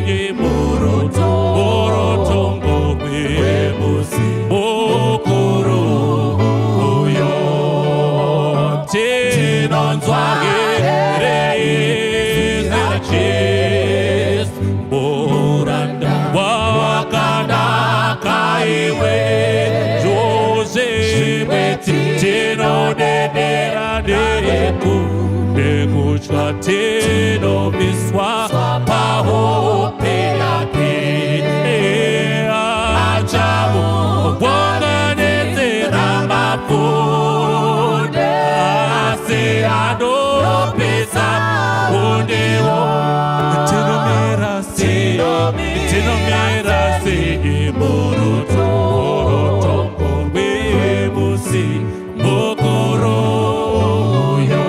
sei murutongo rwemusi mukuru uyo? Tinonzwa here izwi raJesu? Muranda wakanaka iwe, zvimwe tinodedera nekutya, tinobviswa pahope yake. Achaunganidzira mapfunde, asi anopisa hundewo. Tinomira sei, tinomira sei murutongo rwemusi mukuru uyo?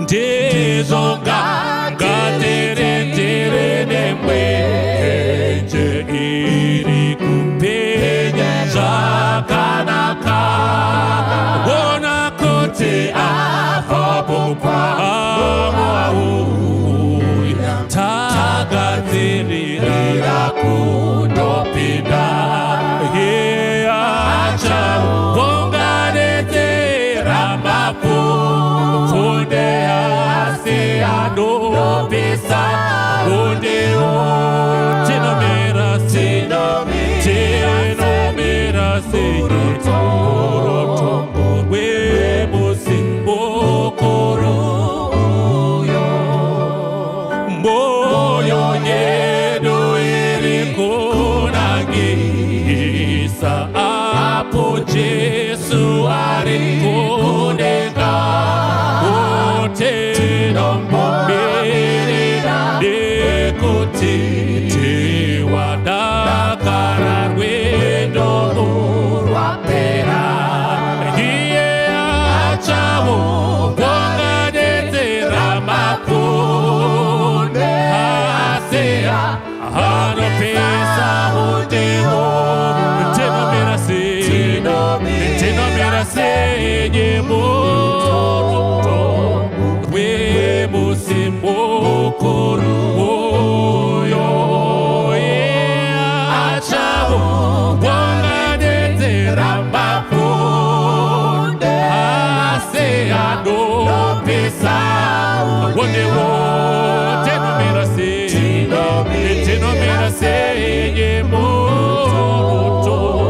Ndizvo ngatirindire nemwenje iri kupenya zvakanaka. Ona kuti apo kwauya, tagadzirira kundopinda. Achaunganidzira mapfunde, asi anopisa hundewo. Tinomira sei, tinomira sei murutongo rwemusi mukuru? Moyo yedu iri kunangisa apo Jesu ari kudenga. Tinomirira nekuti tiwadakara rwendo rwapera. Iye achaunganidzira mapfunde, asi anopisa hundewo. Tinomira sei, tinomira sei murutongo rwemusi mukuru uyo? Achaunganidzira mapfunde, asi anopisa hundewo. Tinomira sei, tinomira sei murutongo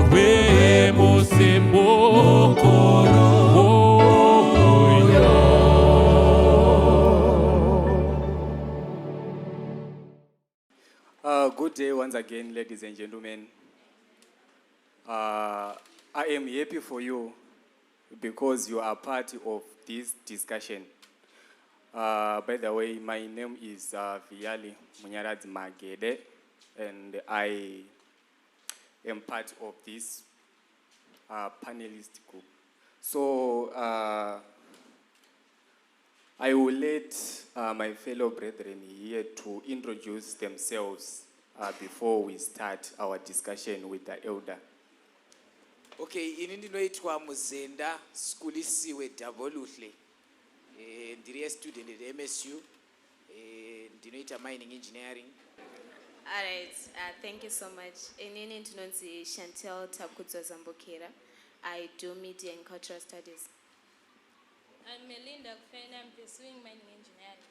rwemusi mukuru uyo? Good day once again, ladies and gentlemen. I am happy for you because you are part of this discussion. By the way, my name is Viali Munyaradzi Magede, and I am part of this panelist group. So I will let my fellow brethren here to introduce themselves before we start our discussion with the elder. Okay, ini ndinoitwa Muzenda Skulisiwe Daboluhle. Ndiri a student at MSU. Ndinoita mining engineering. All right, thank you so much. Inini ndinonzi Chantel Takudzwa Zambukira. I do media and cultural studies. I'm Melinda Kufena. I'm pursuing mining engineering.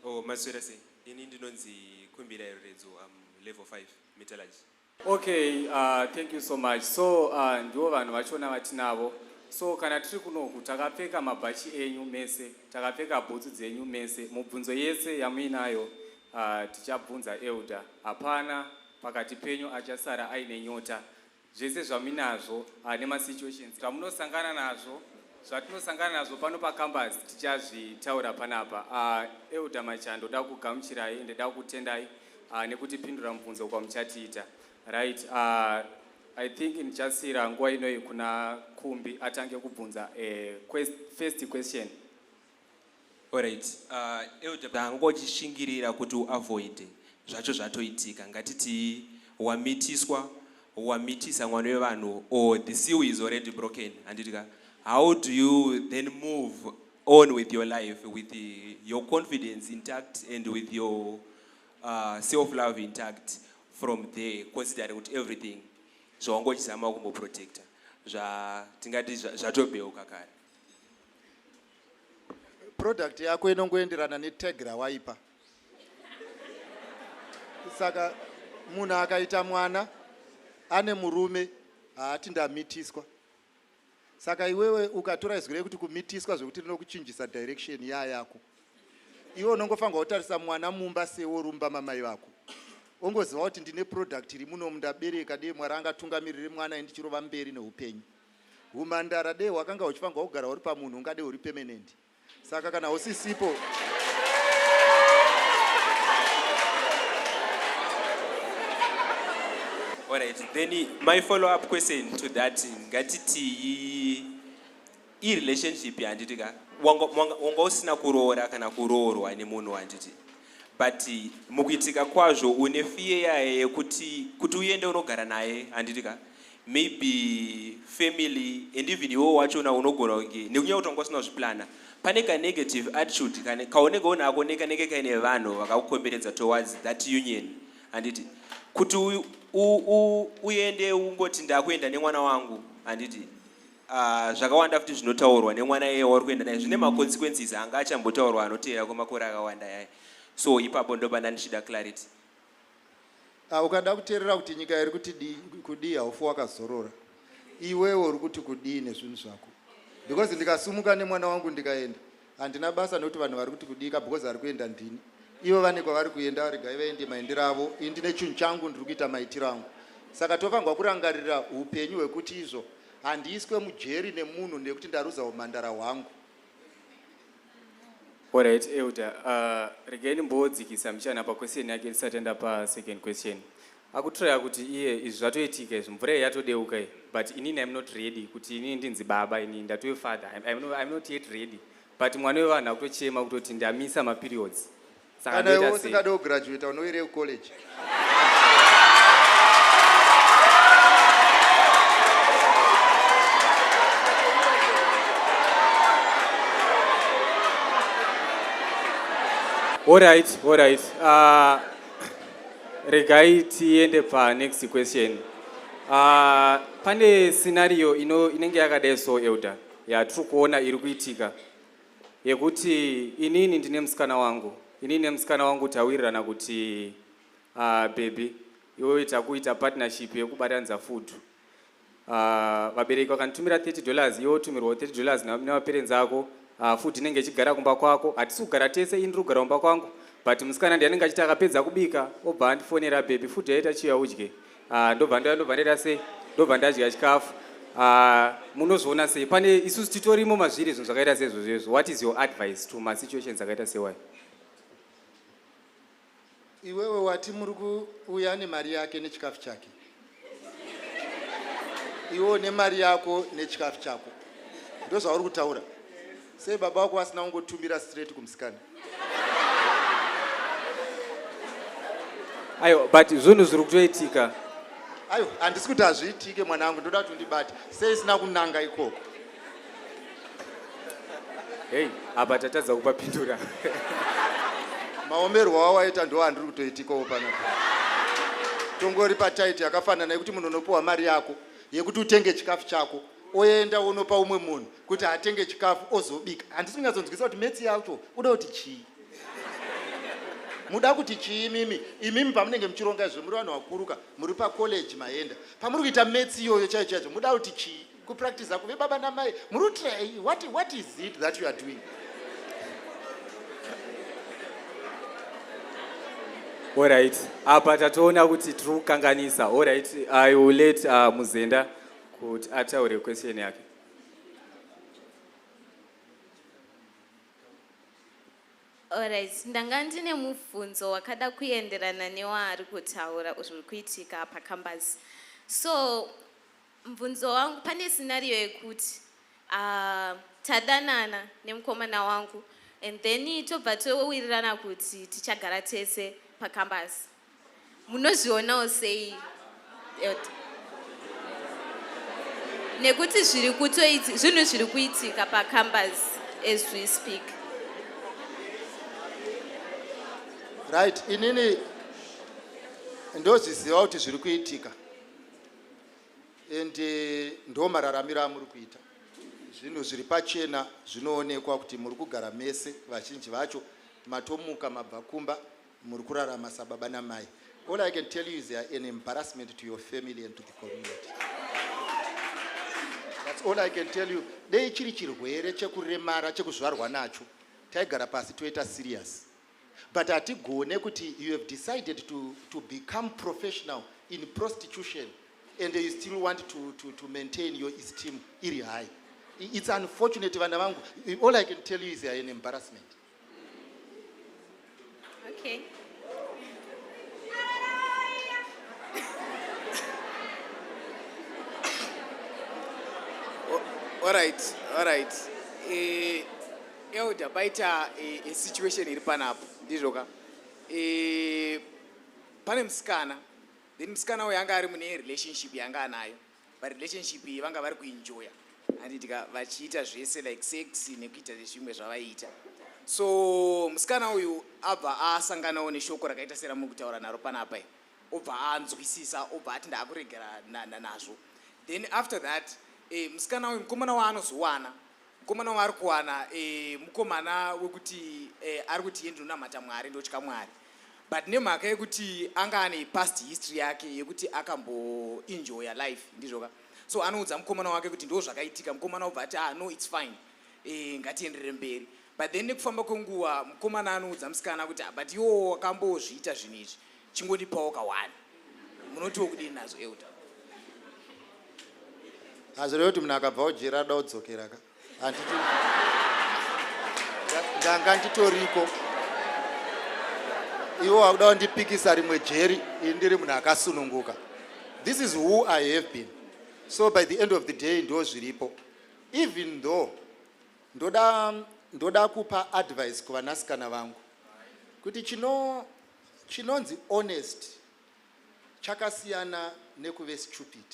Oh, maswera sei? Ini ndinonzi Kumbira Ruredzo. Am level 5 metallurgy. Okay, thank you so much. So ndivo vanhu vachona vatinavo. So kana tiri kunoku, takapfeka mabhachi enyu mese, takapfeka bhutsu dzenyu mese. Mubvunzo yese yamuinayo tichabvunza elder. Hapana pakati penyu achasara aine nyota. Zvese zvamuinazvo nemasituations zvamunosangana nazvo, zvatinosangana nazvo pano pacampus, tichazvitaura panapa. Elder Machando, ndoda kugamuchirai, ndoda kutendai nekutipindura mubvunzo kwamuchatiita. Right, I think ndichasiyira nguva inoyi kuna Kumbi atange kubvunza first question. Alright, elder, anga uchishingirira kuti uavoid zvacho zvatoitika. Ngatiti wamitiswa, wamitisa mwana wevanhu, or the seal is already broken, handitika? How do you then move on with your life with the, your confidence intact and with your self love intact from there, considering kuti everything zvawanga uchizama kumboprotecta zvatingati zvatobheuka kare. Product yako inongoenderana netag rawaipa. Saka munhu akaita mwana ane murume, haati ndamitiswa. Saka iwewe ukatora izwi rekuti kumitiswa, zvekuti rinokuchinjisa direction yayako, iwe unongofanirwa kutarisa mwana mumba seworumba mamai vako, ongoziva kuti ndine product iri munomu, ndabereka. Dei Mwari angatungamirire mwana indichirova mberi neupenyu. Umandara dei hwakanga huchifanirwa kugara uri pamunhu, ungade huri permanent. Saka kana usisipo. Alright, then my follow-up question to that, ngatiti irelationship, handiti ka? Wanga usina kuroora kana kuroorwa nemunhu, handiti? But mukuitika kwazvo une fear yaye yekuti kuti uende unogara naye, handiti ka? Maybe family and even iwewo wachona unogona kunge nekunyaya kuti wanga usina kuzviplana, pane kanegative attitude kaunenge unako nekanenge kaine vanhu vakakukomberedza towards that union, handiti? Kuti uende ungoti ndakuenda nemwana wangu, handiti? Zvakawanda futi zvinotaurwa nemwana iye wauri kuenda naye, zvine maconsequences anga achambotaurwa anoteera kwemakore akawanda yaya. So ipapo ndopanda ndichida clarity. Ah, ukada kuteerera kuti nyika iri kuti kudii, haufi wakazorora. Iwewe uri kuti kudii nezvinhu zvako? Because ndikasumuka nemwana wangu ndikaenda, handina basa nekuti vanhu vari kuti kudii ka, because ari kuenda ndini. Ivo vane kwavari kuenda, regai vaende maendero avo. Ini ndine chinhu changu, ndiri kuita maitiro angu. Saka tofanirwa kurangarira upenyu hwekuti izvo handiiswe mujeri nemunhu nekuti ndaruza umhandara hwangu. Alright, Elder. Regai ndimbodzikisa muchana paquestion yake tisati enda pasecond question. Akutraya kuti iye izvi zvatoitika izvi, mvura iyi yatodeuka iyi, but inini I'm not ready kuti inini ndinzi baba. Inini ndatove father. I'm not yet ready, but mwana wevanhu akutochema kutoti ndamisa maperiods. Saka Kana iwe ndoita sei? usingade kugraduata, unoirei kucollege? Alright. Regai tiende panext question. Pane scenario ino inenge yakadai so, Elder, yatiri kuona iri kuitika, yekuti inini ndine musikana wangu, inini nemusikana wangu tawirirana kuti baby, iwewe takuita partnership yekubatanidza food. Vabereki vakanditumira $30, iwe wotumirwawo $30 nemaparents ako. Food inenge ichigara kumba kwako. Hatisi kugara tese, ini ndiri kugara kumba kwangu, but musikana ndiye anenge achiti akapedza kubika obva andifonera, "Baby, food yaita, chiuya udye." Ndobva ndauya, ndobva ndaita sei, ndobva ndadya chikafu. Munozviona sei? Pane isusu titorimo mazviri zvinhu zvakaita seizvozvo izvo. What is your advice to masituations akaita sewayo? Iwewe wati muri kuuya nemari yake nechikafu chake, iwe nemari yako nechikafu chako, ndozvauri kutaura. Sei baba vako vasina kungotumira straight kumusikana? Aiwa, but zvinhu zviri kutoitika. Aiwa, handisi kuti hazviitike, mwana wangu. Ndoda kuti undibate. Sei isina kunanga ikoko? Hei, apa tatadza kupapindura. Maomerwo awaita ndo andiri kutoitikawo panapa. Tongori pataiti yakafanana yekuti munhu unopiwa mari yako yekuti utenge chikafu chako, oenda unopa umwe munhu kuti atenge chikafu ozobika. Handisi kunyatsonzwisa kuti maths yacho uda kuti chii. Muda kuti chii imimi? Imimi pamunenge muchironga izvo, muri vanhu vakuruka, muri pacollege, maenda pamuri kuita maths iyoyo chaicho chaicho, muda kuti chii? Kupractiza kuve baba namai muri kutry? What is it that you are doing? Alright, apa tatoona kuti tiri kukanganisa. Alright, I will let Muzenda kuti ataure question yake. Alright, ndanga ndine mubvunzo wakada kuenderana newaari kutaura zviri kuitika pacampus. So mubvunzo wangu, pane scenario yekuti tadanana nemukomana wangu and then tobva towirirana kuti tichagara tese pacampus. Munozvionawo sei, Elder? Nekuti zviri kutoiti zvinhu zviri kuitika pacampus. as we speak. Right, inini ndozviziva kuti zviri kuitika and ndo mararamiro amuri kuita. Zvinhu zviri pachena, zvinoonekwa kuti muri kugara mese. Vazhinji vacho matomuka mabva kumba, muri kurarama sababa namai. All I can tell you is they are an embarrassment to your family and to the community. That's all I can tell you. Dei chiri chirwere chekuremara chekuzvarwa nacho, taigara pasi toita serious, but hatigone kuti you have decided to become professional in prostitution and you still want to maintain your esteem iri high. It's unfortunate, vana vangu. All I can tell you is they are an embarrassment. Okay. Alright. Elder, paita a situation iri panapo, ndizvoka? Pane musikana, then musikana uyu anga ari mune relationship yanga anayo, but relationship iyi vanga vari kuenjoya, handitika? Vachiita zvese like sex nekuita zvimwe zvavaiita. So musikana uyu abva asanganawo neshoko rakaita seramuri kutaura naro panapa iyi, obva anzwisisa, obva ati ndaakuregera nazvo. Then after that, musikana uyu, mukomana waanozowana, mukomana waari kuwana, mukomana wekuti ari kuti iye ndinonamata Mwari, ndotya Mwari, but nemhaka yekuti anga ane past history yake yekuti akamboenjoya life, ndizvoka? So anoudza mukomana wake kuti ndo zvakaitika. Mukomana obva ati, "Ah, no, it's fine, ngatienderere mberi." But then nekufamba kwenguva mukomana anoudza musikana kuti, "Ah, but iwo wakambozviita zvinhu izvi, chingondipawo ka1." Munotiwo kudini nazvo, elder? Hazvireve kuti munhu akabva ujeri ada kudzokera ka. Handiti ndanga nditoriko? Iwo wakuda kundipikisa rimwe jeri, ini ndiri munhu akasununguka. This is who I have been. So by the end of the day, ndo zviripo. Even though ndoda kupa advice kuvanasikana vangu kuti chinonzi honest chakasiyana nekuve stupid.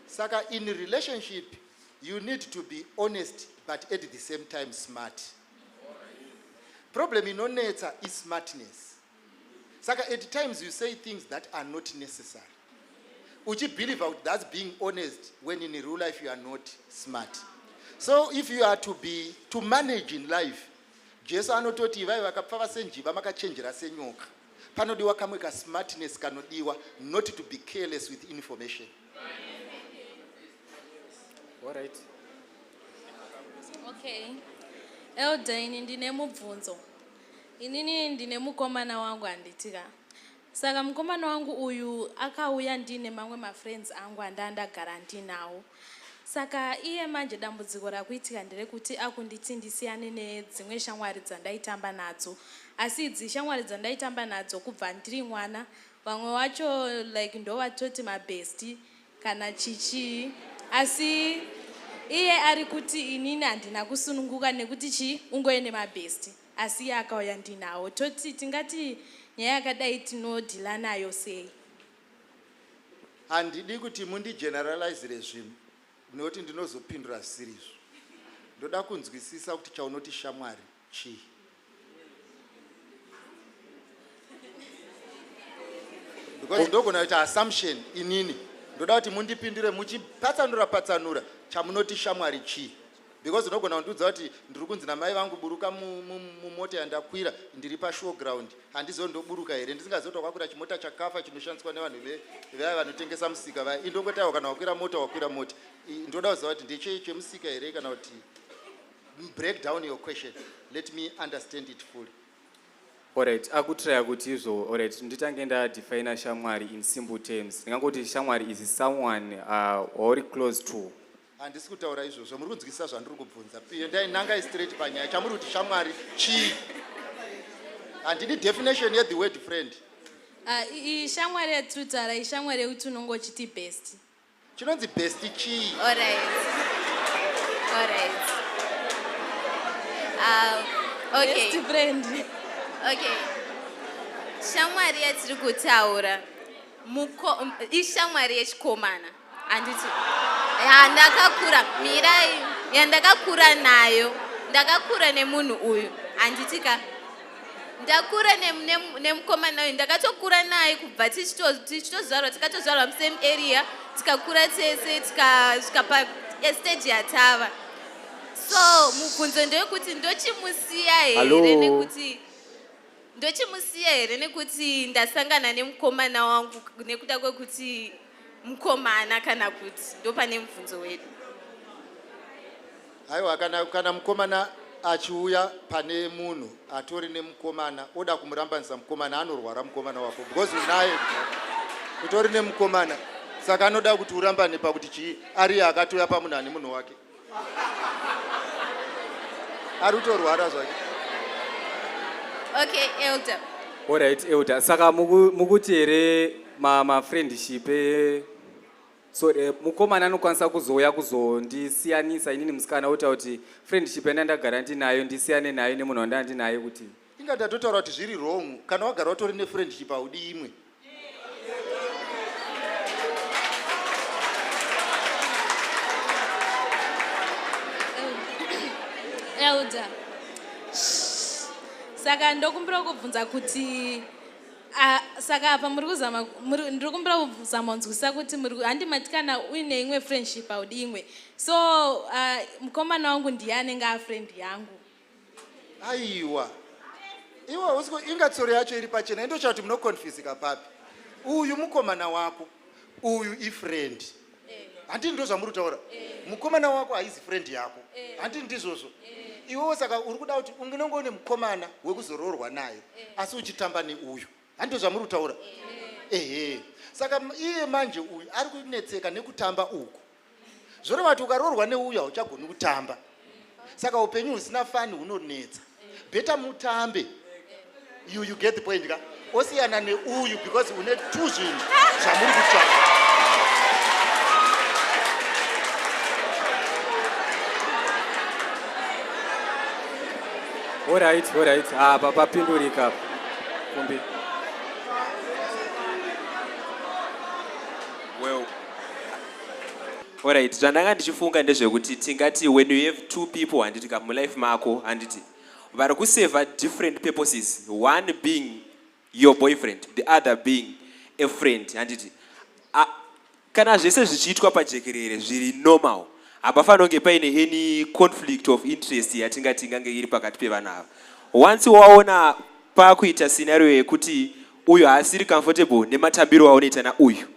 Saka in relationship you need to be honest, but at the same time smart. Problem inonetsa ismartness. Saka at times you say things that are not necessary, uchibelieve kuti that's being honest, when in real life you are not smart. So if you are to be to manage in life, Jesu anototi ivai vakapfava senjiva, makachenjera senyoka. Panodiwa kamwe kasmartness kanodiwa, not to be careless with information. Alright. Okay, elder, ini ndine mubvunzo. Inini ndine mukomana wangu, handitika? Saka mukomana wangu uyu akauya ndine mamwe mafriends angu andandagara ndinawo. Saka iye manje dambudziko rakuitika nderekuti akunditi ndisiyane nedzimwe shamwari dzandaitamba nadzo. Asi idzi shamwari dzandaitamba nadzo kubva ndiri mwana, vamwe vacho like ndovatoti mabestie kana chichii, asi iye ari kuti inini handina kusununguka nekuti chii, ungoye nemabestie, asi iye akauya ndinawo. Toti tingati nyaya yakadai tinodeala nayo sei? Handidi kuti mundigeneralizire zvinhu nekuti ndinozopindura zvisiri izvo. Ndoda kunzwisisa kuti chaunoti shamwari chii, because ndogona kuita assumption. Inini ndoda kuti mundipindure muchipatsanura patsanura chamunoti shamwari chii, because unogona kundiudza kuti ndiri kunzi namai vangu buruka mumota yandakwira, ndiri pashowground. Handizivo ndoburuka here, ndisingazivi kuti wakakwira chimota chakafa chinoshandiswa nevanhu vaya vanotengesa musika vaya. Indongotaiwa kana wakwira mota, wakwira mota. Ndoda kuziva kuti ndechei, chemusika here kana kuti. Break down your question, let me understand it fully. Alright, akutraya kuti izvo, alright, nditange ndadefina shamwari in simple terms. Ndingangoti shamwari is someone wauri close to. Handisi kutaura izvozvo. Muri kunzwisisa zvandiri kubvunza? Endai, nangai straight panyaya. Chamuri kuti shamwari chii? Handidi definition yethe word friend. Ah, ishamwari yatiri kutaura ishamwari yekuti unonge uchiti best. Chinonzi best chii? Alright. Okay. Best friend. Okay, shamwari yatiri kutaura ishamwari yechikomana, handiti? Ya, ndakakura, mirai. Yandakakura nayo, ndakakura nemunhu uyu, handiti ka? Ndakura nemukomana uyu, ndakatokura naye kubva tichitozvarwa, tikatozvarwa musame area, tikakura tese, tikasvika pastage yatava. So mubvunzo ndewekuti ndochimusiya here Hello? nekuti ndochimusiya here nekuti ndasangana nemukomana wangu, nekuda kwekuti mukomana, kana kuti ndopane mubvunzo wedu. Aiwa, kana mukomana achiuya pane munhu atori nemukomana, oda kumurambanisa mukomana, anorwara mukomana wako, because unaye, utori nemukomana, saka anoda kuti urambane pakuti chii? Ariye akatouya pamunhu ane munhu wake, ari kutorwara zvake. Okay, elder. Alright, elder, saka mukuti here mafriendship so mukomana anokwanisa kuzouya kuzondisiyanisa inini musikana, oita kuti friendship yanda ndagara ndinayo ndisiyane nayo nemunhu wandanga ndinaye kuti? Inga ndatotaura kuti zviri wrong. Kana wagara utori nefriendship, haudi imwe. Elder, saka ndokumbira kubvunza kuti saka apa muri kuzama ndiri kumbira kuzama kunzwisisa kuti muri handi mati kana uine imwe friendship haudi imwe. So mukomana wangu ndiye anenge afriend yangu? Aiwa, iwe usiko, inga tsoro yacho iri pachena. Indocha kuti munokonfusika papi. Uyu mukomana wako, uyu ifriend, handii? Ndo zvamuri kutaura. Mukomana wako haizi friend yako, handii? Ndizvozvo iwewo. Saka uri kuda kuti unenge une mukomana wekuzoroorwa naye, asi uchitamba neuyu, handi zvamuri kutaura? Ehe. Saka iye manje uyu ari kunetseka nekutamba uku. Zvoreva kuti ukaroorwa neuyu hauchagoni kutamba. Saka upenyu husina fun hunonetsa. Better mutambe. You get the point ka? Osiyana neuyu, because une two zvinhu zvamuri kutsvaka. Alright, apa papindurika kumbi. Well, alright, zvandanga ndichifunga ndezvekuti tingati when you have two people, handiti ka, mulife mako, handiti, vari kuseva different purposes, one being your boyfriend, the other being a friend, handiti? Kana zvese zvichiitwa pajekerere, zviri normal, hapafanira kunge paine any conflict of interest yatingati ingange iri pakati pevanhu ava. Once waona pakuita scenario yekuti uyu haasiri comfortable nematambiro aunoita nauyu,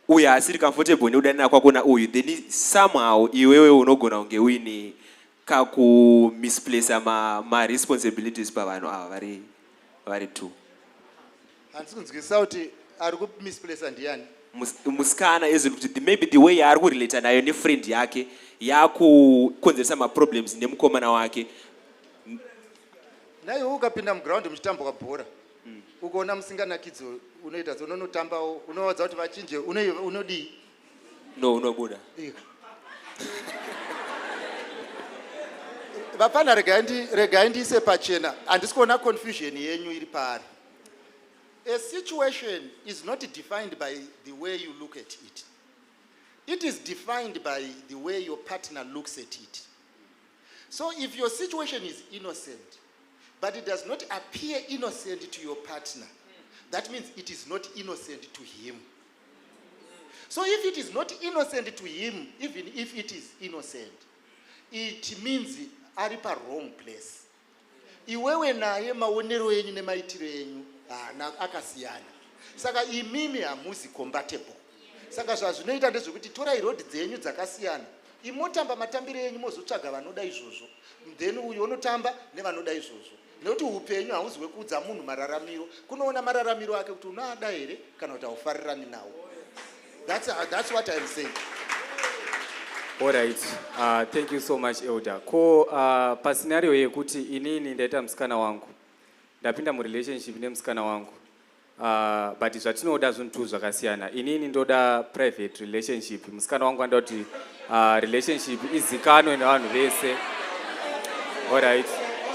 uyu haasiri comfortable nekudanana kwako nauyu, then somehow iwewe unogona kunge uine kakumisplaca maresponsibilities pavanhu ava vari two. Handisi kunzwisisa kuti ari kumisplaca ndiani. Musikana, as in kuti maybe the way yaari kurelata nayo nefriend yake yakukonzeresa maproblems nemukomana wake. Naiwe ukapinda muground muchitambwa bhora, ukaona musinganakidzo, unoita seunonotambawo, unovaudza kuti vachinje, unodii? No, unobuda. Ika. Vapana, regai ndiise pachena. Handisi kuona confusion yenyu iri paari. A situation is not defined by the way you look at it. It is defined by the way your partner looks at it. So if your situation is innocent, but it does not appear innocent to your partner, that means it is not innocent to him. So if it is not innocent to him, even if it is innocent, it means ari pa-wrong place. Iwewe naye maonero enyu nemaitiro enyu haana, akasiyana. Saka imimi hamuzi compatible. Saka zvazvinoita ndezvekuti torai road dzenyu dzakasiyana, imotamba matambiro enyu, mozotsvaga vanoda izvozvo, then uyu unotamba nevanoda izvozvo, nekuti upenyu hauzi hwekuudza munhu mararamiro. Kunoona mararamiro ake kuti unoada here kana kuti haufarirani nawo. That's what I'm saying. Alright, thank you so much, elder. Ko pascenario yekuti inini ndaita musikana wangu, ndapinda murelationship nemusikana wangu, but zvatinoda zvinhu tu zvakasiyana. Inini ndoda private relationship, musikana wangu anoda kuti relationship izikanwe nevanhu vese. Alright,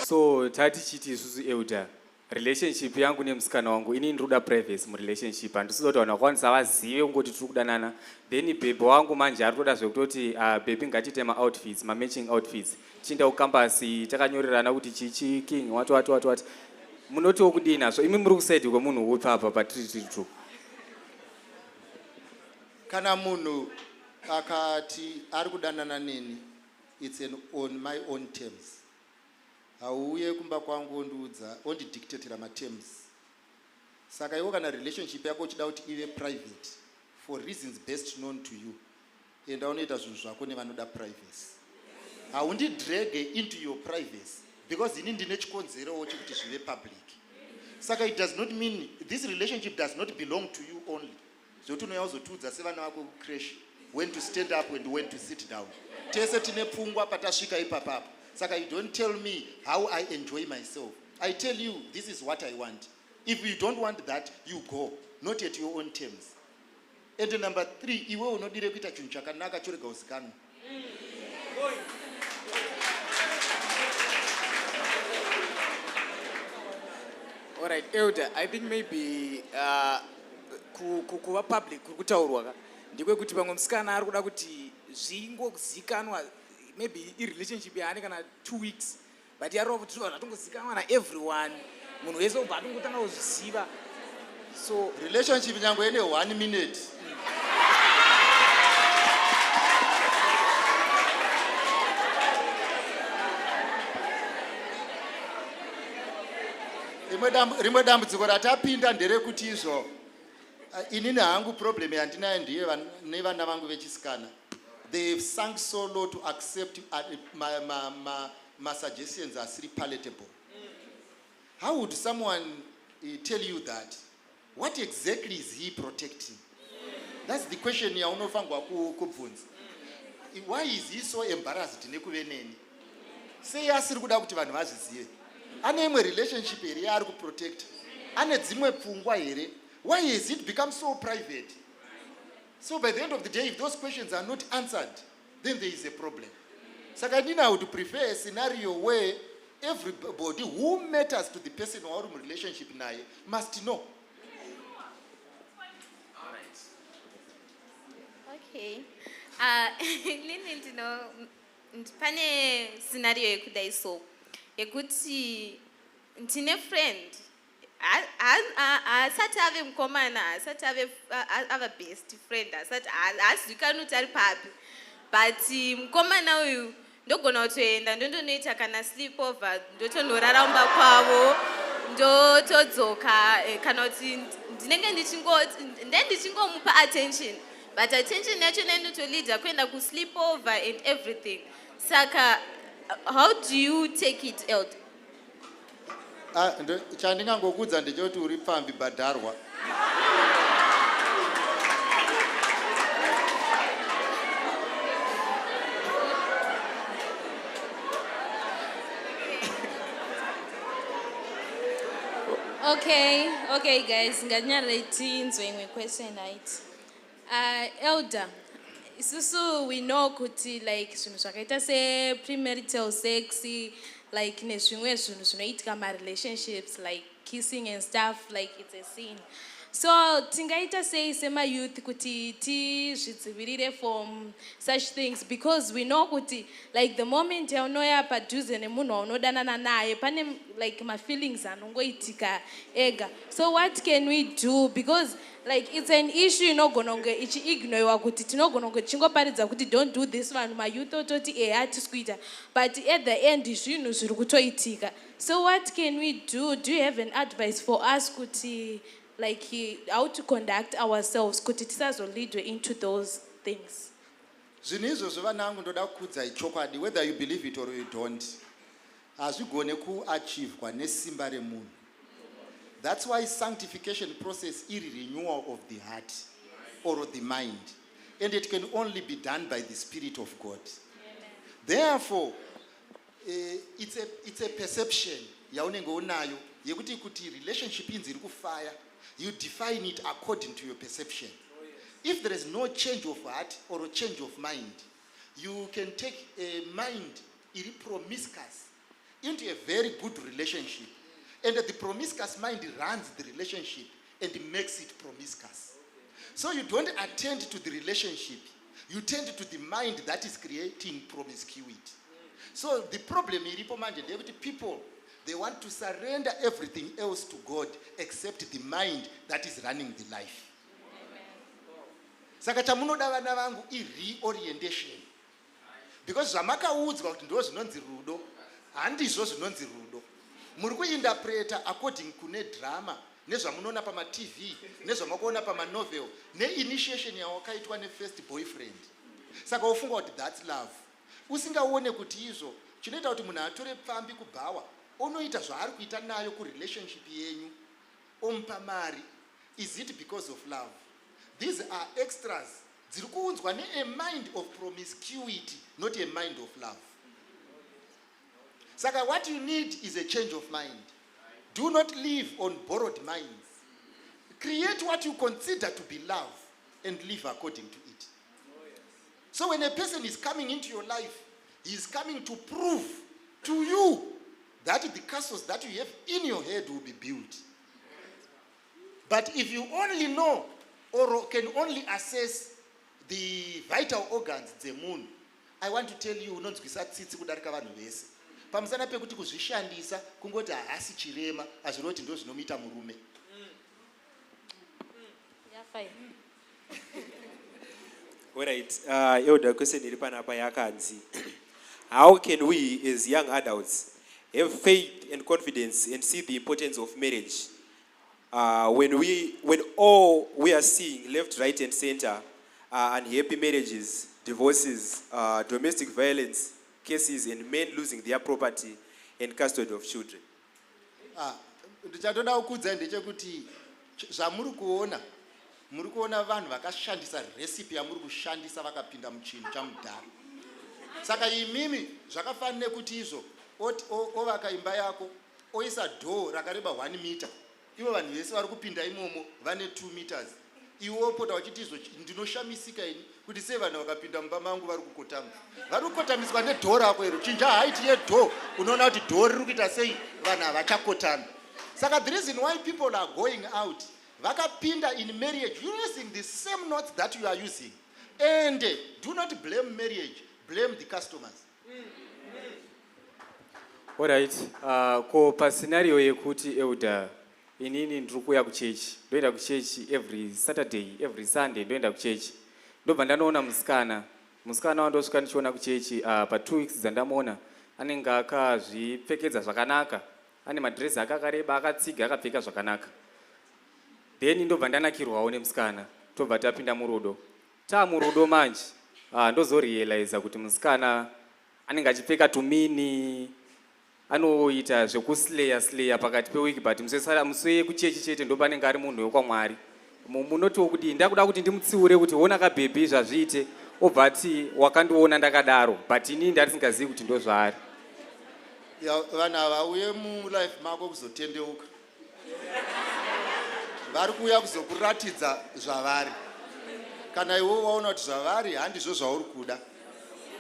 so tatichiti isusu, elder. Relationship yangu nemusikana wangu, ini ndiri kuda privacy murelationship. Handisi kuda kuti vanhu vakwanisa vazive kungoti tiri kudanana. Then babe wangu manje ari kutoda zvekutoti, baby, ngatiite maoutfits, mamatching outfits, tichienda kucampus takanyorerana kuti chichi king wati wati wati wati. Munotiwo kudii nazvo imi? Muri kuside kwemunhu upi apa patiri tiri two? Kana munhu akati ari kudanana neni, it's an on my own terms. Hauuye kumba kwangu ondiudza, ondidictatera materms. Saka iwo kana relationship yako uchida kuti ive private for reasons best known to you, enda unoita zvinhu zvako nevanoda privacy. Haundidrage into your privacy because ini ndine chikonzerowo chekuti zvive public. Saka it does not mean this relationship does not belong to you only, zvokuti unouya uzotiudza sevana vako kucrash when to stand up and when to sit down. Tese tine pfungwa patasvika ipapapo. Saka you don't tell me how I enjoy myself. I tell you this is what I want. If you don't want that, you go, not at your own terms. And number three, iwe unodire kuita chinhu chakanaka chorega uzikanwa. Alright, elder, I think maybe kuva public kuri kutaurwa ka ndekwekuti pamwe musikana ari kuda kuti zvingozikanwa, maybe irelationship yaane kana 2 weeks, but yarova kuti zvinhu zvatongozikanwa naeveryone, munhu wese obva atongotanga kuzviziva. So Relationship nyange ine one minute. Rimwe dambudziko ratapinda nderekuti izvo inini hangu problem yandinayo ndiye nevana vangu vechisikana. They sunk so low to accept masuggestions asiri palatable. How would someone tell you that? What exactly is he protecting? That's the question yaunofanirwa kubvunza. Why is he so embarrassed nekuve neni? Sei asiri kuda kuti vanhu vazvizive? Ane imwe relationship here yaari kuprotecta? Ane dzimwe pfungwa here? Why has it become so private? So by the end of the day, if those questions are not answered, then there is a problem. Saka inini I would prefer a scenario where everybody who matters to the person wauri murelationship naye must know. Okay. Inini ndino pane scenario yekudai so yekuti ndine friend. Haasati ave mukomana, haasati ave ava best friend, haasati haazivikanwi kuti ari papi, but mukomana uyu ndogona kutoenda ndondonoita kana sleep over, ndotonorara mumba kwavo, ndotodzoka, kana kuti ndinenge ndichingomupa attention, but attention yacho inondotoleada kuenda kusleep over and everything. Saka how do you take it, elder? Ah, chandingangokudza ndechekuti uri pfambi, bhadharwa. Okay, guys, ngatinyarare tinzwe imwe question, right? Elder, isusu we know kuti like zvinhu zvakaita sepremarital sex, like nezvimwe zvinhu zvinoitika marelationships, like kissing and stuff, like it's a sin. So tingaita sei semayouth kuti tizvidzivirire from such things? Because we know kuti like the moment yaunoya padhuze nemunhu waunodanana naye, pane like mafeelings anongoitika ega. So what can we do? Because like it's an issue inogona kunge ichiignoiwa, kuti tinogona kunge tichingoparidza kuti don't do this, vanhu mayouth ototi ehe, hatisi kuita, but at the end zvinhu zviri kutoitika. So what can we do? Do you have an advice for us kuti like how to conduct ourselves kuti tisazoleadwe into those things? Zvinhu izvozvo, vana vangu, ndoda kukuudzai chokwadi, whether you believe it or you don't, hazvigone kuachievwa nesimba remunhu. That's why sanctification process iri renewal of the heart or the mind, and it can only be done by the Spirit of God. Therefore, it's a perception yaunenge unayo yekuti kuti relationship inzi iri kufaya. You define it according to your perception. If there is no change of heart or a change of mind, you can take a mind iri promiscuous into a very good relationship. And the promiscuous mind runs the relationship and makes it promiscuous. So you don't attend to the relationship, you tend to the mind that is creating promiscuity. So the problem iripo manje ndeyekuti people, they want to surrender everything else to God except the mind that is running the life. Saka chamunoda, vana vangu, ireorientation, because zvamakaudzwa kuti ndo zvinonzi rudo handizvo zvinonzi rudo. Muri kuinterpreta according kune drama nezvamunoona pamaTV, nezvamakuona pamanovel, neinitiation yawakaitwa nefirst boyfriend. Saka wofunga kuti that's love, usingaone kuti izvo chinoita kuti munhu atore pfambi kubhawa, onoita zvaari kuita nayo kurelationship yenyu, omupa mari. Is it because of love? These are extras dziri kuunzwa nea mind of promiscuity, not a mind of love. Saka what you need is a change of mind. Do not live on borrowed minds. Create what you consider to be love and live according to it. So when a person is coming into your life, he is coming to prove to you that the castles that you have in your head will be built. But if you only know or can only assess the vital organs dzemunhu, I want to tell you, unonzwisa tsitsi kudarika vanhu vese, pamusana pekuti kuzvishandisa kungoti haasi chirema hazviroti kuti ndo zvinomuita murume. Yeah, fine. Alright, elder, question iri panapa yakanzi, how can we as young adults have faith and confidence and see the importance of marriage when all we are seeing left, right and center are unhappy marriages, divorces, domestic violence cases and men losing their property and custody of children? Ah, ndichatoda kukuudzai ndechekuti zvamuri kuona, muri kuona vanhu vakashandisa recipe yamuri kushandisa vakapinda muchinhu chamudhara. Saka imimi zvakafanira nekuti izvo ovaka imba yako, oisa dhoo rakareba 1 meter, ivo vanhu vese vari kupinda imomo vane 2 meters. Iwe wopota uchiti izvo, ndinoshamisika ini kuti sei vanhu vakapinda mumba mangu vari kukotama. Vari kukotamiswa nedhoo rako iro. Chinja height yedhoo, unoona kuti dhoo riri kuita sei, vanhu havachakotami. Saka the reason why people are going out, vakapinda in marriage using the same notes that you are using. And do not blame marriage, blame the customers. Alright, ko pascenario yekuti, elder, inini ndiri kuuya kuchechi, ndoenda kuchechi every Saturday, every Sunday ndoenda kuchechi, ndobva ndanoona musikana. Musikana wandosvika ndichiona kuchechi, pa2 weeks dzandamuona, anenge akazvipfekedza zvakanaka, ane madhirezi ake akareba, akatsiga, akapfeka zvakanaka. Then ndobva ndanakirwawo nemusikana, tobva tapinda murudo. Taamurudo manje, ndozorealiza kuti musikana anenge achipfeka tumini, anoita zvekusleya sleya pakati pewiki, but musi wekuchechi chete ndo panenge ari munhu wekwaMwari. Munotiwo kudii? Ndakuda kuti ndimutsiure kuti ona kabhebhi, zvazviite. Obva ati wakandiona ndakadaro, but inini ndatisingazivi kuti ndo zvaari. Ya, vanhu ava uye mulife mako kuzotendeuka, vari kuuya kuzokuratidza zvavari. Kana iwe waona kuti zvavari handizvo zvauri kuda,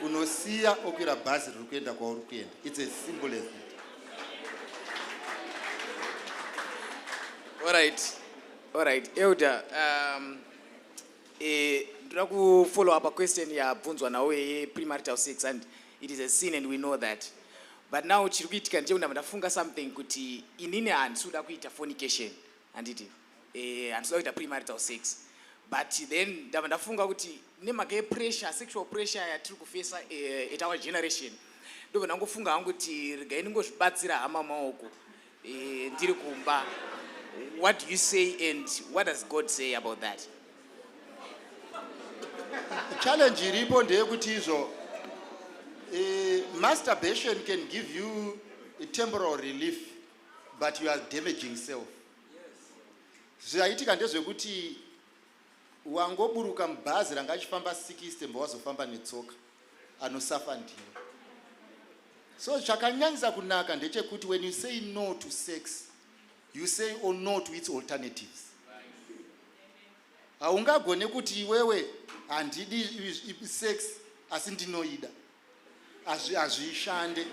unosiya, okwira bhazi riri kuenda kwauri kuenda. It's as simple as that. Alright, elder, ndoda kufollow up a question yabvunzwa nawo yepremarital sex, and it is a sin and we know that. But now chiri kuitika ndechekuti ndabva ndafunga something, kuti inini handisi kuda kuita fornication, handiti? Handisi kuda kuita premarital sex, but then ndabva ndafunga kuti nemhaka yepressure, sexual pressure yatiri kufesa at our generation, ndobva ndangofunga hangu kuti regai ndingozvibatsira hama maoko ndiri kumba. What do you say and what does God say about that? Challenge iripo ndeyekuti izvo masturbation can give you a temporal relief, but you are damaging self. Zvaitika ndezvekuti wangoburuka mubhazi ranga achifamba 60, mba wazofamba netsoka, anosafa ndiwe. So chakanyanyisa kunaka ndechekuti when you say no to sex, you say or no to its alternatives. Haungagone kuti iwewe handidi sex asi ndinoida. Hazvishande.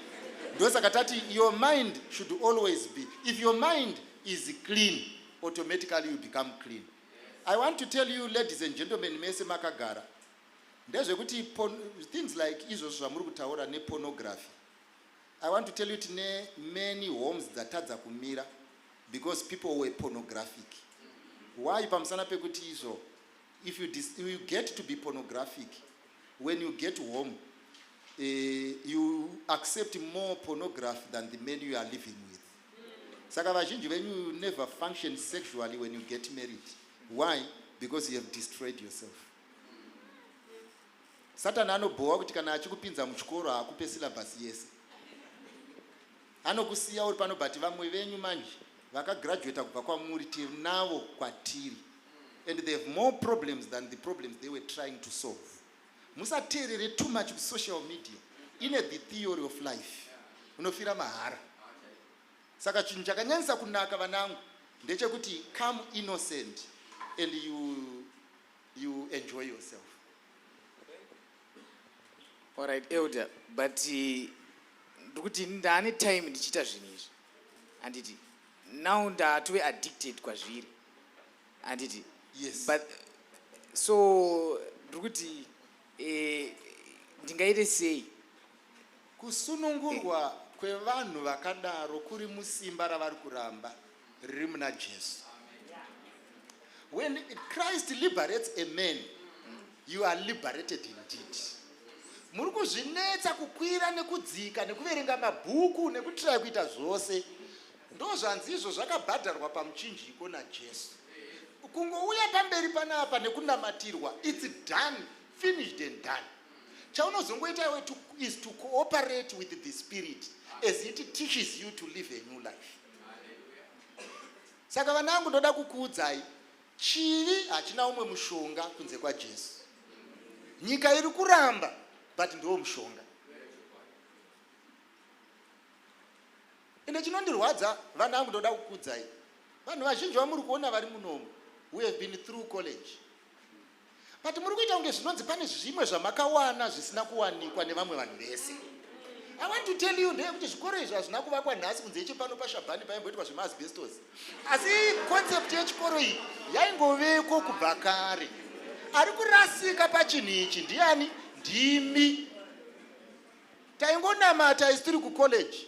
Ndosaka tati your mind should always be, if your mind is clean, automatically you become clean. I want to tell you, ladies and gentlemen, mese makagara, ndezvekuti things like izvozvo zvamuri kutaura nepornography, I want to tell you, tine many homes dzatadza kumira because people were pornographic. Why? Pamusana pekuti izvo, if you get to be pornographic, when you get home, you accept more pornography than the men you are living with. Saka vazhinji venyu, you never function sexually when you get married. Why? Because you have destroyed yourself. Satani anobhowa kuti kana achikupinza muchikoro, haakupe syllabus yese, anokusiya uri pano. But vamwe venyu manje vakagraduata kubva kwamuri, tinavo kwatiri, and they have more problems than the problems they were trying to solve. Musateerere too much kusocial media. Ine the theory of life, unofira mahara. Saka chinhu chakanyanyisa kunaka, vanangu, ndechekuti come innocent and you enjoy yourself. Alright, elder, but ndikuti ndaane time ndichiita zvinhu izvi, handiti? Now ndatove addicted kwazviri, handiti? Yes. But so ndiri kuti ndingaite sei? Kusunungurwa kwevanhu vakadaro kuri musimba ravari kuramba riri muna Jesu. When Christ liberates a man, you are liberated indeed. Muri kuzvinetsa kukwira nekudzika nekuverenga mabhuku nekutiraya kuita zvose. Ndo zvanzi izvo zvakabhadharwa pamuchinjiko naJesu. Kungouya pamberi panapa nekunamatirwa, it's done, finished and done. Chaunozongoita iwe is to cooperate with the Spirit as it teaches you to live a new life. Saka vanangu, ndoda kukuudzai, chivi hachina umwe mushonga kunze kwaJesu. Nyika iri kuramba, but ndiwo mushonga. Ende chinondirwadza, vanangu, ndoda kukuudzai, vanhu vazhinji vamuri kuona vari munomu, we have been through college, but muri kuita kunge zvinonzi pane zvimwe zvamakawana zvisina kuwanikwa nevamwe vanhu vese. I want to tell you, ndeyekuti zvikoro izvi hazvina kuvakwa nhasi. Kunze ichepano paShabhani paimboitwa zvemaasbestos, asi concept yechikoro iyi yaingoveko kubva kare. Ari kurasika pachinhu ichi ndiani? Ndimi. Taingonamata isi tiri kucollege.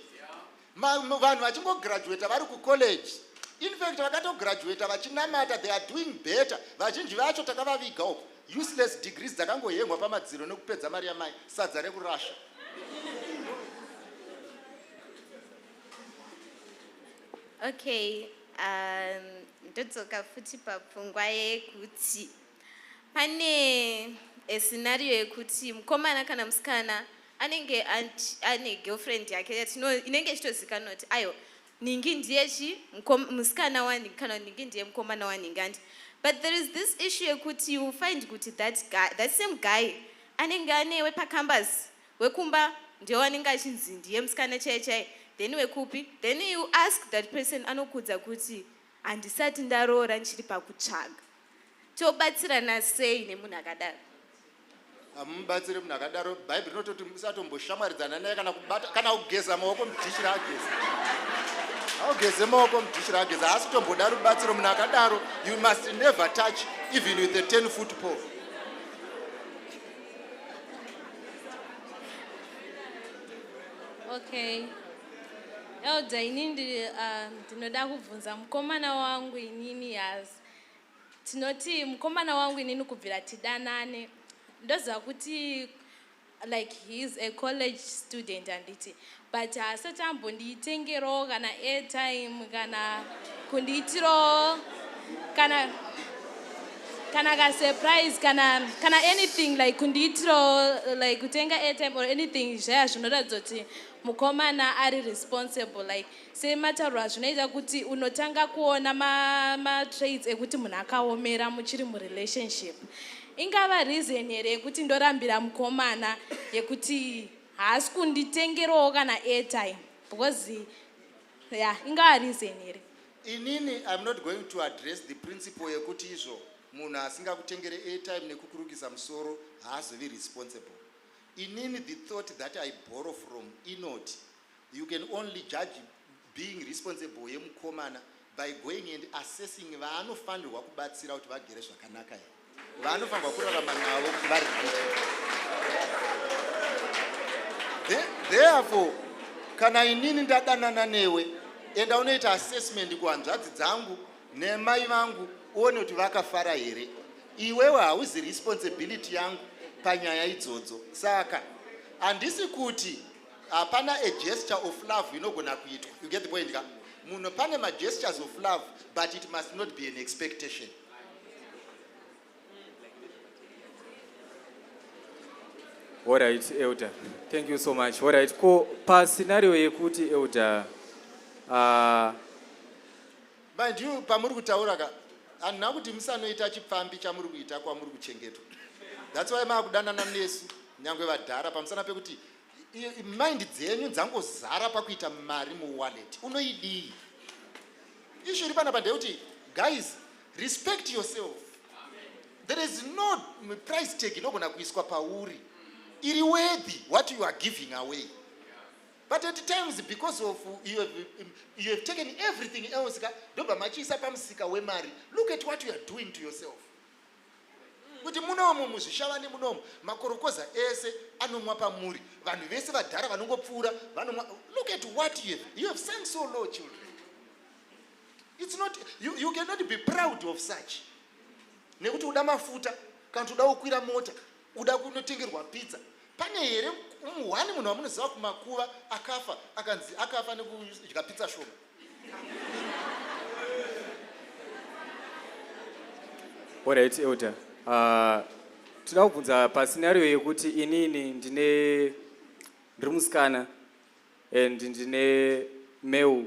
Vanhu vachingograduata vari kucollege, in fact vakatograduata vachinamata, they are doing better. Vazhinji vacho takavaviga uko, useless degrees dzakangohengwa pamadziro nekupedza mari yamai, sadza rekurasha. Okay, ndodzoka futi papfungwa yekuti pane scenario yekuti mukomana kana musikana anenge ane girlfriend yake inenge ichitozikanwa kuti aiwa, ningi ndiye chi musikana waningi, kana ningi ndiye mukomana waningi, andi? But there is this issue yekuti you find kuti that guy, that same guy anenge anewe pacampus, wekumba ndiye wanenge achinzi ndiye musikana chai chai, then wekupi, then you ask that person, anokudza kuti handisati ndaroora, ndichiri pakutsvaga. Tobatsirana sei nemunhu akadaro? Hamubatsiri munhu akadaro. Bhaibheri rinototi musatomboshamwaridzana naye, kana kubata, kana kugeza maoko mudhishi raageza. Augeze maoko mudhishi raageza, haasi kutomboda rubatsiro munhu akadaro. You must never touch, even with a 10 foot pole. Okay, elder, inini ndinoda kubvunza mukomana wangu inini. Yazi tinoti mukomana wangu inini, kubvira tidanane, ndoziva kuti like he is a college student, handiti? But haasati ambonditengerawo kana airtime, kana kundiitirawo kana kasurprise, kana anything like kundiitirawo, like kutenga airtime or anything zvaya zvinoratidza kuti mukomana ari responsible. Like sematauro azvinoita kuti unotanga kuona matraits ekuti munhu akaomera muchiri murelationship. Ingava reason here yekuti ndorambira mukomana, yekuti haasi kunditengerawo kana airtime? Because yeah, ingava reason here? Inini I'm not going to address the principle yekuti izvo munhu asingakutengere airtime nekukurukisa musoro haazovi responsible. Inini the thought that I borrow from inoti You can only judge being responsible yemukomana by going and assessing vaanofanirwa kubatsira kuti vagere zvakanaka here, vaanofanirwa kurarama navo kuti vari right. Therefore, kana inini ndadanana newe, enda unoita assessment kuhanzvadzi dzangu nemai vangu, uone kuti vakafara here. Iwewe hauzi responsibility yangu panyaya idzodzo. Saka handisi kuti hapana a gesture of love inogona kuitwa. You get the point ka? Munhu, pane magestures of love, but it must not be an expectation. Alright, Elder, thank you so much. Alright, ko pascenario yekuti, Elder, Mind you, pamuri kutaura ka, handina kuti musanoita chipfambi chamuri kuita kwamuri kuchengetwa. That's why maakudanana nesu, nyange vadhara, pamusana pekuti mind dzenyu dzangozara pakuita mari muwallet. Unoidii? Issue iri panapa ndeyekuti, guys, respect yourself. There is no price tag inogona kuiswa pauri iri worthy what you are giving away. But at times, because of you have taken everything else ka, ndobva machiisa pamusika wemari. Look at what you are doing to yourself, kuti munomu muzvishavane munomu, makorokoza ese anomwa pamuri, vanhu vese vadhara vanongopfuura vanomwa. Look at what you have sunk so low, children. It's not you cannot be proud of such, nekuti uda mafuta, kana kuti uda kukwira mota, uda kunotengerwa pizza. Pane here muhwani munhu wamunoziva kumakuva akafa, akanzi akafa nekudya pizza shoma? Alright, Elder, toda kubvunza pascenario yekuti inini ndiri musikana and ndine male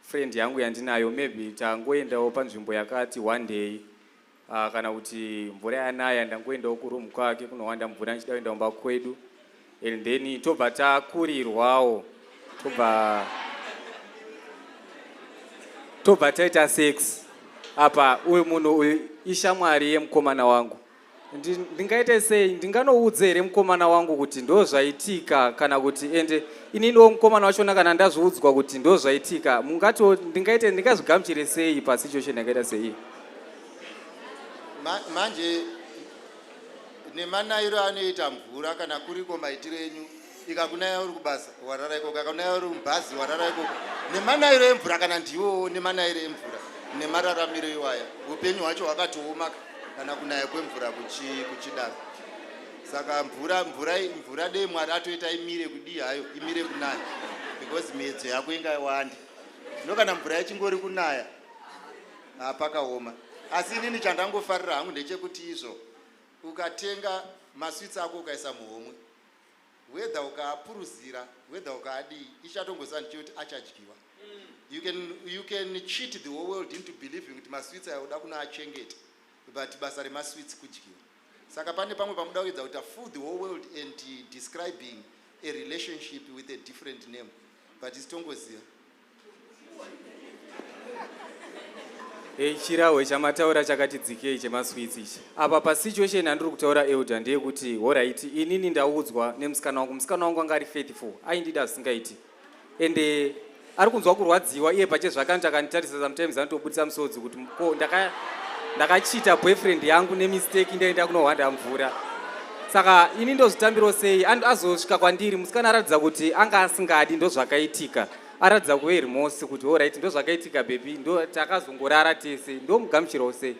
friend yangu yandinayo. Maybe tangoendawo panzvimbo yakati one day, kana kuti mvura yanaya, ndangoendawo kuroom kwake kunowanda mvura, ndichida kuenda kumba kwedu, and then tobva takurirwawo, tobva taita sex. Apa uyu munhu uyu ishamwari yemukomana wangu. Ndingaite sei? Ndinganoudza here mukomana wangu kuti ndo zvaitika, kana kuti ende ininiwo mukomana wachona, kana ndazviudzwa kuti ndo zvaitika, mungati ndingaite, ndingazvigamuchire sei pasituation yakaita sei? Manje nemanayiro anoita mvura, kana kuriko maitiro enyu, ikakunaya uri kubasa, warara ikoko, ikakunaya uri mubhazi, warara ikoko, nemanayiro emvura, kana ndiwowo nemanayiro emvura nemararamiro iwaya, upenyu hwacho hwakatooma kana kunaya kwemvura kuchidaro. Saka mvura, mvura, mvura, dei Mwari atoita imire kudii hayo, imire kunaya, because miedzo yako ingawande. Zvino kana mvura ichingori kunaya, hapakaoma. Asi inini chandangofarira hangu ndechekuti izvo ukatenga maswitsi ako, ukaisa muhomwe, whether ukaapuruzira, whether ukaadii, ichatongoziva ndichekuti achadyiwa. You can cheat the whole world into believing kuti maswitsi aya uda kunoachengeta, but basa remaswitsi kudyiwa. Saka pane pamwe pamuda kuedza kuti fool the whole world and describing a relationship with a different name, but isitongoziva. Ei, chirahwe chamataura chakati dzikei chemaswitsi ichi. Apa pasituation yandiri kutaura, Elder, ndeyekuti, alright, inini ndaudzwa nemusikana wangu. Musikana wangu anga ari faithful, aindida zvisingaiti, ende ari kunzwa kurwadziwa iye pache. Zvakanoti akanditarisa sometimes anotobudisa musodzi kuti ko ndakachita boyfriend yangu nemistake, ndaenda kunohwanda mvura. Saka ini ndozvitambiro sei? Azosvika kwandiri musikana aratidza kuti anga asingadi, ndo zvakaitika, aratidza kuve remorse kuti alright, ndo zvakaitika baby, ndo takazongorara tese, ndomugamuchirawo sei?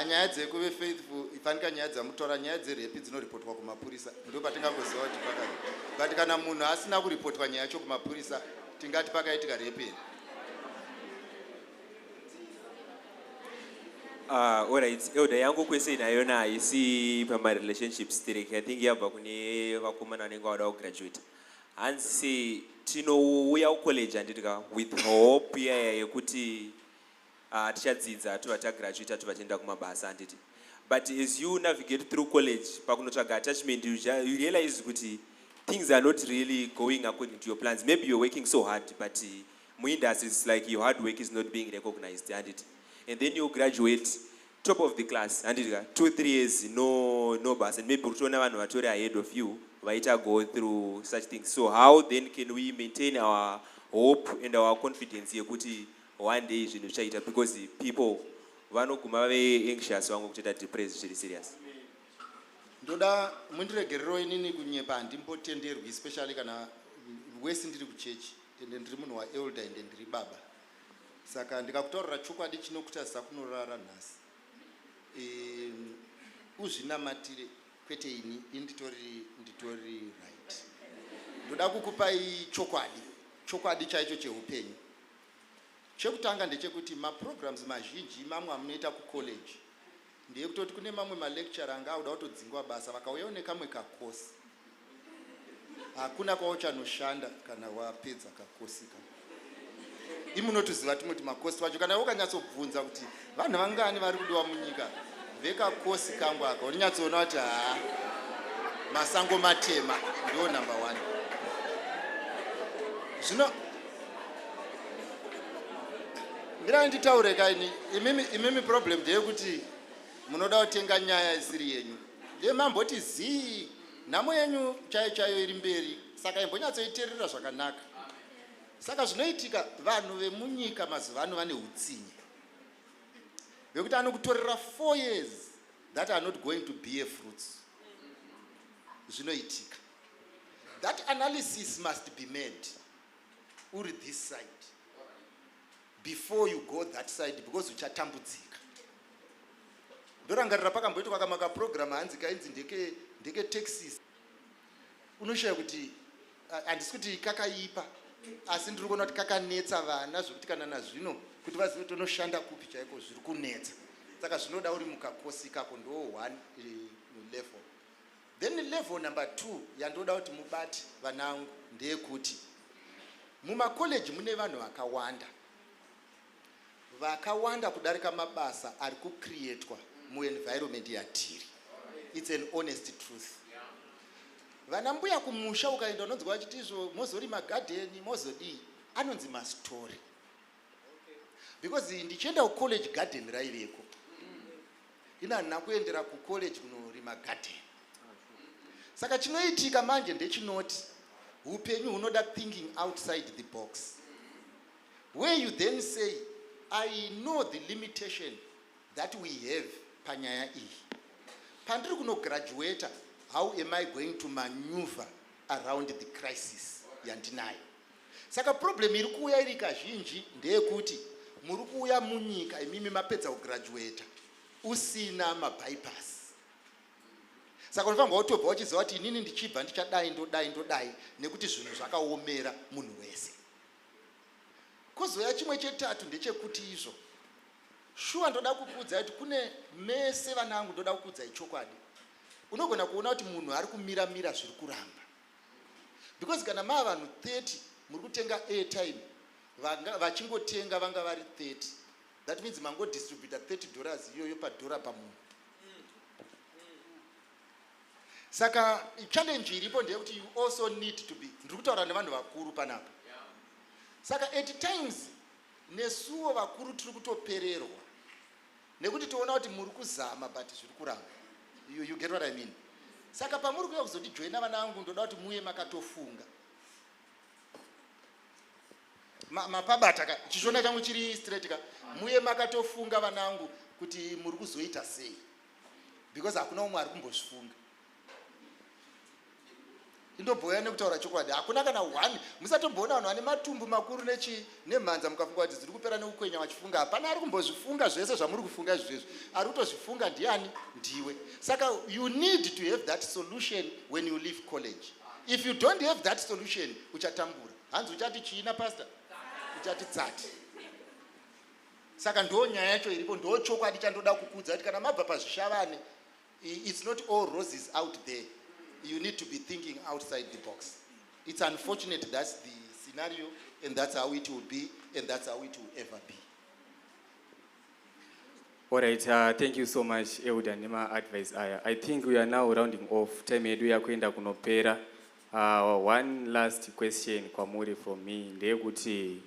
Nyaya dzekuve faithful, fanika nyaya dzamutora, nyaya dzerape dzinoripotwa kumapurisa, ndo patingangoziva kuti pakare. But kana munhu asina kuripotwa nyaya yacho kumapurisa, tingati pakaitika rape here? Alright, Elder, yangu question ayona haisi pamarelationships direct. I think yabva kune vakomana vanenge vada kugraduate. Hanzi tinouya kucollege, handiti, with hope iyaya yekuti tichadzidza, tobva tagraduata, tobva tienda kumabasa, handiti? But as you navigate through college, pakunotsvaga attachment, you realize kuti things are not really going according to your plans. Maybe you're working so hard, but muindustry it's like your hard work is not being recognized, handiti? And then you graduate top of the class, handiti ka, 2, 3 years, no basa, and maybe uri vanhu vatori ahead of you vaita go through such things. So how then can we maintain our hope and our confidence yekuti one day zvinhu zvichaita, because people vanoguma vave anxious, vamwe kutoita depressed zviri serious. Ndoda mundiregerero, inini kunyepa handimbotenderwi, especially kana wese ndiri kuchechi, ende ndiri munhu waelder, ende ndiri baba. Saka ndikakutaurira chokwadi chinokutadzisa kunorara nhasi, uzvinamatire, kwete ini. Ini nditori right. Ndoda kukupai chokwadi, chokwadi chaicho cheupenyu. Chekutanga ndechekuti maprograms mazhinji mamwe amunoita kucollege ndeyekutoti kune mamwe malecture anga auda kutodzingwa basa, vakauyawo nekamwe kakosi. Hakuna kwauchanoshanda kana wapedza kakosi ka. Imunotoziva timwe makosi wacho, kana ukanyatsobvunza kuti vanhu vangani vari kudiwa munyika vekakosi kangu aka, unonyatsoona kuti haa, masango matema. Ndo number one. Zvino mirai nditaure kaini. Imimi problem ndeyekuti munoda kutenga nyaya isiri yenyu. Ndemamboti zii, nhamo yenyu chaiyo chaiyo iri mberi, saka imbonyatsoiteerera zvakanaka. Saka zvinoitika, vanhu vemunyika mazuva ano vane utsinye vekuti anokutorera 4 years that are not going to bear fruits. Zvinoitika, that analysis must be made uri this side before you go that side, because uchatambudzika. Ndorangarira pakamboitwa kamwe kaprogram, hanzi kainzi ndeke taxis. Unoshaya kuti handisi kuti kakaipa, asi ndiri kuona kuti kakanetsa vana zvokuti kana nazvino kuti vazive kuti unoshanda kupi chaiko zviri kunetsa. Saka zvinoda uri mukakosi kako. Ndo one level. Then level number two yandoda kuti mubati vanangu ndeyekuti mumakoleji mune vanhu vakawanda, vakawanda kudarika mabasa ari kucreatwa muenvironment yatiri. It's an honest truth. Vana mbuya kumusha ukaenda unonzwa vachiti izvo mozorima gadheni, mozodii, anonzi mastori, because ndichienda kucollege garden raiveko. Ina handina kuendera kucollege kunorima garden. Saka chinoitika manje ndechinoti upenyu hunoda thinking outside the box, where you then say, "I know the limitation that we have panyaya iyi. Pandiri kunograduata, how am I going to maneuver around the crisis yandinayo?" Saka problem iri kuuya iri kazhinji ndeyekuti muri kuuya munyika imimi mapedza kugraduata usina mabypass. Saka unofanirwa kutobva uchiziva kuti inini ndichibva ndichadai, ndodai, ndodai, nekuti zvinhu zvakaomera munhu wese. Kwozoya chimwe chetatu ndechekuti izvo shuwa ndoda kukuudzai kuti kune mese vanangu, ndoda kukuudzai chokwadi. Unogona kuona kuti munhu ari kumiramira zviri kuramba, because kana maa vanhu 30 muri kutenga airtime, vachingotenga vanga vari 30, that means mangodistributa $30 iyoyo padhora pamunhu. Saka challenge iripo ndeyekuti you also need to be, ndiri kutaura nevanhu vakuru panapa, saka at times nesuwo vakuru tiri kutopererwa nekuti toona kuti muri kuzama but zviri kuramba. You get what I mean? Saka pamuri kuuya kuzotijoina vana vangu, ndoda kuti muye makatofunga. Mapabata ka chiShona changu chiri straight ka. Muye makatofunga vanangu kuti muri kuzoita sei, because hakuna umwe ari kumbozvifunga. Indobhoya nekutaura chokwadi, hakuna kana one. Musatomboona vanhu vane matumbu makuru nechi nemhanza mukafunga kuti dziri kupera nekukwenya vachifunga. Hapana ari kumbozvifunga zvese zvamuri kufunga izvozvo. Ari kutozvifunga ndiani? Ndiwe. Saka you need to have that solution when you leave college. If you don't have that solution, uchatambura. Hanzi uchati chiina, pastor? Uchati tsati. Saka ndo nyaya yacho iripo, ndo chokwadi chandoda kukuudza kuti kana mabva pazvishavane, it's not all roses out there. You need to be thinking outside the box. It's unfortunate, that's the scenario and that's how it will be and that's how it will ever be. All right, thank you so much, Elder, nema advice aya. I think we are now rounding off. Time yedu yakuenda kunopera. One last question kwamuri from me ndeyekuti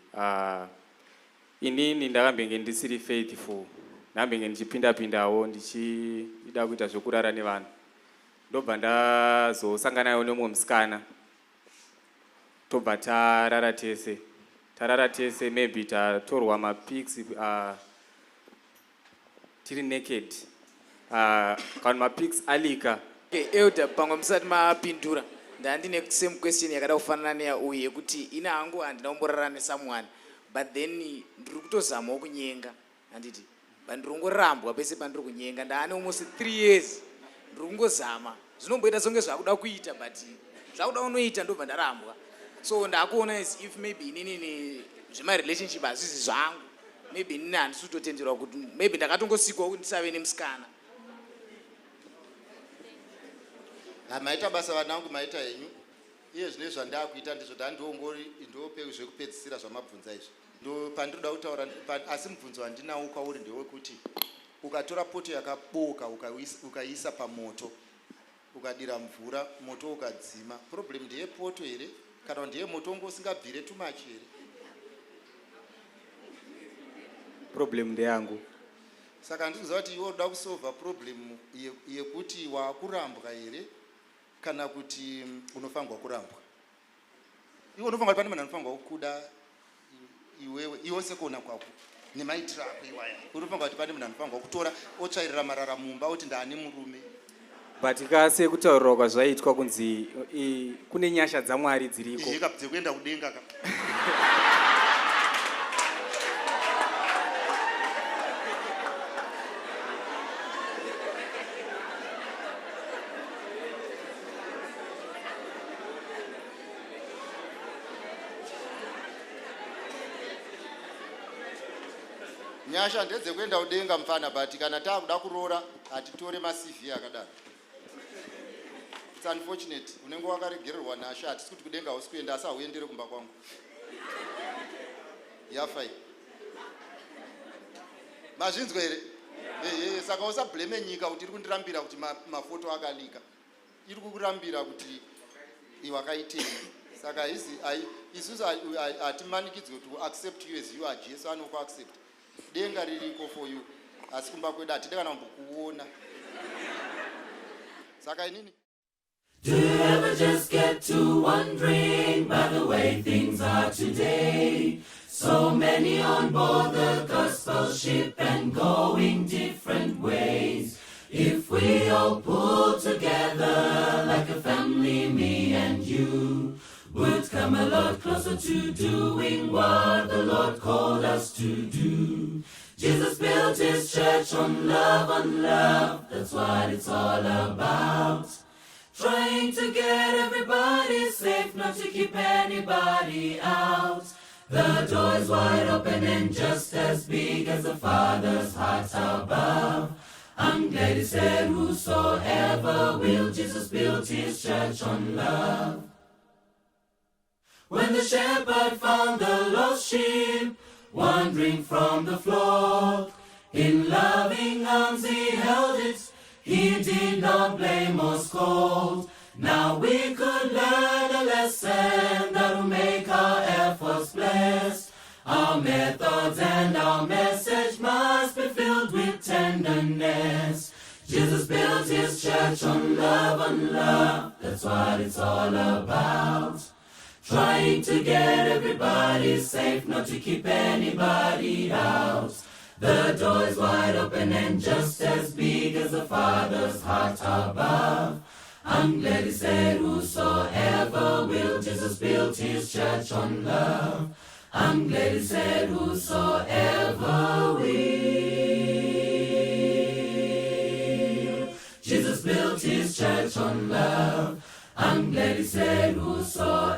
inini ndakambenge ndisiri faithful, ndambenge ndichipinda-pindawo ndichida kuita zvekurara nevanhu, ndobva ndazosanganawo nemumwe musikana, tobva tarara tese. Tarara tese, maybe tatorwa mapics tiri naked, kana mapics alika. Okay, elder, pamwe musati mapindura, ndandine same question yakada kufanana neyauyu, yekuti ina hangu handina kumborara nesomeone, but then ndiri kutozamawo kunyenga, handiti? But ndiri kungorambwa pese pandiri kunyenga. Ndaane almost 3 years ndiri kungozama. Zvinomboita songe zvakuda kuita, but zvakuda unoita, ndobva ndarambwa. So ndakuona as if maybe inini zvemarelationship hazvisi zvangu. Maybe inini handisi kutotenderwa kuti maybe ndakatongosikwa kuti ndisave nemusikana. Ha, maita basa vanangu, maita henyu. Iye zvino zvandakuita ndizvo ndandiongori ndope zvekupedzisira zvamabvunza izvi. Ndo pandinoda kutaura asi mubvunzo wandinawo kwauri ndewekuti ukatora poto yakaboka, ukaiisa pamoto, ukadira mvura, moto ukadzima, problem ndeyepoto here kana kuti ndeye moto unge usingabvire too much here? Problem ndeyangu. Saka handikuziva kuti iwe unoda kusolva problem yekuti waakurambwa here kana kuti unofanirwa kurambwa. Iwe unofanirwa kuti pane munhu anofanirwa kukuda iwewe, iwe sekuona kwako nemaitiro ako iwaya, unofanirwa kuti pane munhu anofanirwa kutora otsvairira marara mumba oti ndaane murume. But ka sekutaurirwa kwazvaitwa kunzi kune nyasha dzaMwari dziriko. Iheka dzekuenda kudenga ka. Nyasha ndedzekuenda kudenga, mufana, but kana taakuda kuroora hatitore maCV akadaro. It's unfortunate, unenge wakaregererwa nasha. Hatisi kuti kudenga hausi kuenda, asi hauendere kumba kwangu. Yafai, mazvinzwa here? Ehe, saka usablame nyika kuti iri kundirambira kuti mafoto akalika. Iri kukurambira kuti wakaitei. Saka izi isusu hatimanikidzwe kuti accept you as you are. Jesu anokuaccept, denga ririko for you, asi kumba kwedu hatidi kana kumbokuona. Saka inini Do you ever just get to wondering by the way things are today? So many on board the gospel ship and going different ways. If we all pull together like a family, me and you, would come a lot closer to doing what the Lord called us to do. Jesus built his church on love, that's what it's all about. Trying to get everybody safe, not to keep anybody out. The door is wide open and just as big as the Father's heart above. I'm glad he said, "Whosoever will." Jesus built his church on love. When the shepherd found the lost sheep wandering from the flock, in loving arms he held it. He did not blame or scold. Now we could learn a lesson that will make our efforts blessed. Our methods and our message must be filled with tenderness. Jesus built his church on love. That's what it's all about. Trying to get everybody safe, not to keep anybody out. The door is wide open and just as big as the Father's heart above. I'm glad he said, "Whosoever will." Jesus built his church on love. I'm glad he said, "Whosoever will." Jesus built his church on love. I'm glad he said, "Whosoever